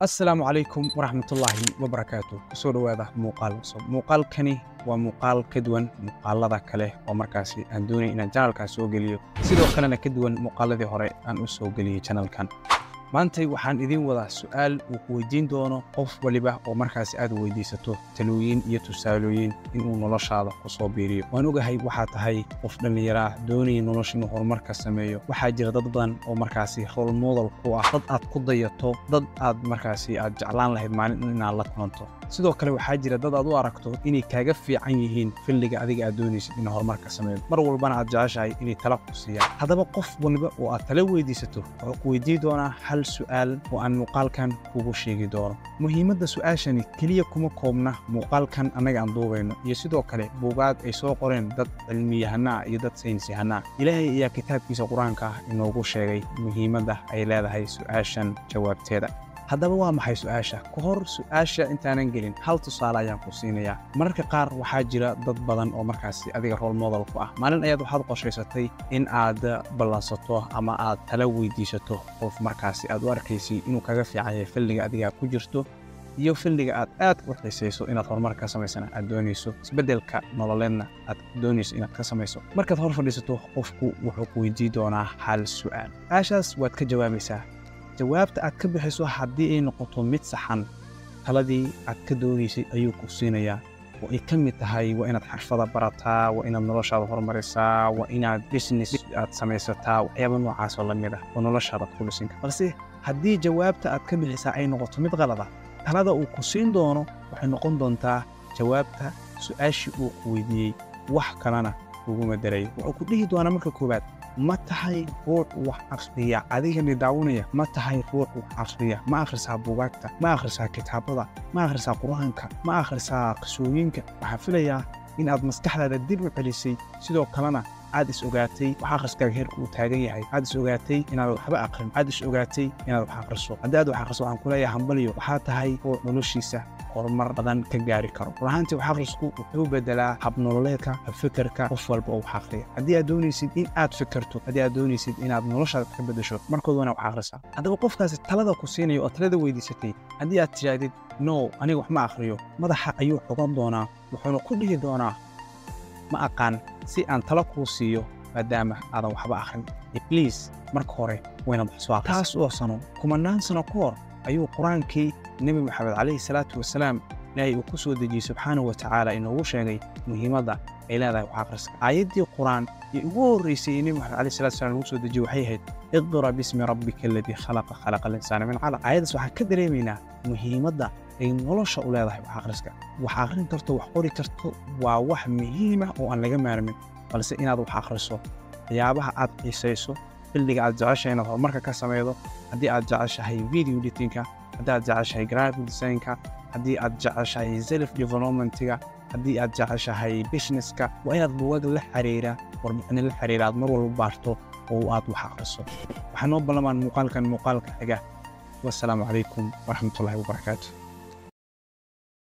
Asalaamu calaykum waraxmatullaahi wabarakaatu. Kusoo dhowaada muuqaal cusub. Muuqaalkani waa muuqaal ka duwan muuqaalada kale oo markaasi aan doonay inaan channelkan soo geliyo, sidoo kalena ka duwan muuqaaladii hore aan u soo geliyey channelkan. Maantay waxaan idiin wadaa su'aal uu ku weydiin doono qof waliba oo markaasi aad weydiisato talooyin iyo tusaalooyin inuu noloshaada ku soo biiriyo. Waan ogahay waxaa tahay qof dhallinyaro ah doonaya nolosha inuu horumar ka sameeyo. Waxaa jira dad badan oo markaasi role model ku ah, dad aad ku dayato, dad aad markaasi aad jeclaan lahayd maalin inaad la kulanto. Sidoo kale waxaa jira dad aad u aragto inay kaaga fiican yihiin fieldiga adiga aad doonaysid inuu horumar ka sameeyo, mar walbana aad jeceshahay inay tala ku siiyaan. Haddaba qof waliba oo aad tala weydiisato wuxuu ku weydiin doonaa hal su'aal oo aan muuqaalkan kugu sheegi doono. Muhiimadda su'aashani keliya kuma koobna muuqaalkan annaga aan duubayno iyo sidoo kale buugaag ay soo qoreen dad cilmiyahana ah iyo dad saynisyahana ah. Ilaahay ayaa kitaabkiisa Qur-aanka ah inoogu sheegay muhiimadda ay leedahay su'aashan jawaabteeda. Haddaba waa maxay su'aasha? Ka hor su'aasha intaanan gelin, hal tusaale ayaan ku siinayaa. Mararka qaar waxaa jira dad badan oo markaasi adiga role model ku ah. Maalin ayaad waxaad qorshaysatay in aad ballansato ama aad tala weydiisato qof markaasi aad u arkaysay inuu kaga fiican yahay fieldiga adiga ku jirto iyo fieldiga aad aad u xiisayso inaad horumar ka samaysana aad doonayso, isbeddelka nololeedna aad doonayso inaad ka samayso. Markaad hor fadhiisato, qofku wuxuu ku weydii doonaa hal su'aal. Su'aashaas waad ka jawaabaysaa. Jawaabta aad ka bixiso haddii ay noqoto mid saxan, taladii aad ka doonaysay ayuu ku siinayaa, oo ay ka mid tahay waa inaad xirfada barataa, waa inaad noloshaada horumarisaa, waa inaad business aad samaysataa, waxyaaba noocaasoo la mid ah oo noloshaada ku dhisin kara. Balse haddii jawaabta aad ka bixisaa ay noqoto mid qalada, talada uu ku siin doono waxay noqon doontaa jawaabta su'aashii uu ku weydiiyey, wax kalena uguma darayo. Wuxuu ku dhihi doonaa marka koowaad: ma tahay ruux wax akhriya? Adigani daawanaya, ma tahay ruux wax akhriya? Ma akhrisaa buugaagta? Ma akhrisaa kitaabada? Ma akhrisaa Qur-aanka? Ma akhrisaa qisooyinka? Waxaan filayaa in aad maskaxdaada dib u celisay, sidoo kalena aad is ogaatay wax akhriskaaga heerka uu taagan yahay, aad is ogaatay inaad waxba aqrin, aad is ogaatay inaad wax akhriso. Haddii aad wax akhriso, waxaan kuleeyahay hambaliyo, waxaa tahay ruux noloshiisa horumar badan ka gaari karo. Run ahaantii, wax akhrisku wuxuu bedelaa habnololeedka, habfikirka qof walba oo wax akhriya. Haddii aad doonaysid in aad fikirto, haddii aad doonaysid inaad noloshaada ka bedesho, markood waa inaad wax akhrisaa. Haddaba qofkaasi talada ku siinayo oo talada weydiisatay, haddii aad tidhaahdid "No, aniga wax ma akhriyo," madaxa ayuu xogan doonaa, wuxuuna ku dhihi doonaa: "Ma aqaan si aan talo kuu siiyo maadaama aadan waxba akhrin. Please, marka hore waa inaad wax soo akhrisaa." Taas oo sano, kumanaan sano ka hor, ayuu Qur-aankii Nebi Maxamed calayhi salaatu wasalaam Ilaahay uu ku soo dejiyey subxaanahu wa tacaala inoogu sheegay muhiimadda ay leedahay wax akhriska. Aayaddii Qur-aan ee ugu horreysay ee Nebi Maxamed calayhi salatu wasalaam lagu soo dejiyey waxay ahayd: "اقرأ باسم ربك الذي خلق، خلق الإنسان من علق." Aayaddaas waxaan ka dareemaynaa muhiimadda ay nolosha u leedahay wax akhriska. Wax akhrin karto, wax qori karto waa wax muhiim ah oo aan laga maarmin, balse inaad wax akhriso waxyaabaha aad xiisayso, fieldiga aad jeceshahay inaad horumarka ka sameydo, haddii aad jeceshahay video editingka, haddii aad jeceshahay graphic designka, haddii aad jeceshahay self developmentiga, haddii aad jeceshahay businesska, waa inaad buugag la xiriira, warbixino la xiriira aad mar walba baarto oo aad wax akhriso. Waxaa noo ballamaan muuqaalkan muuqaalka xiga. Wasalaamu calaykum waraxmatullaahi wabarakaatu.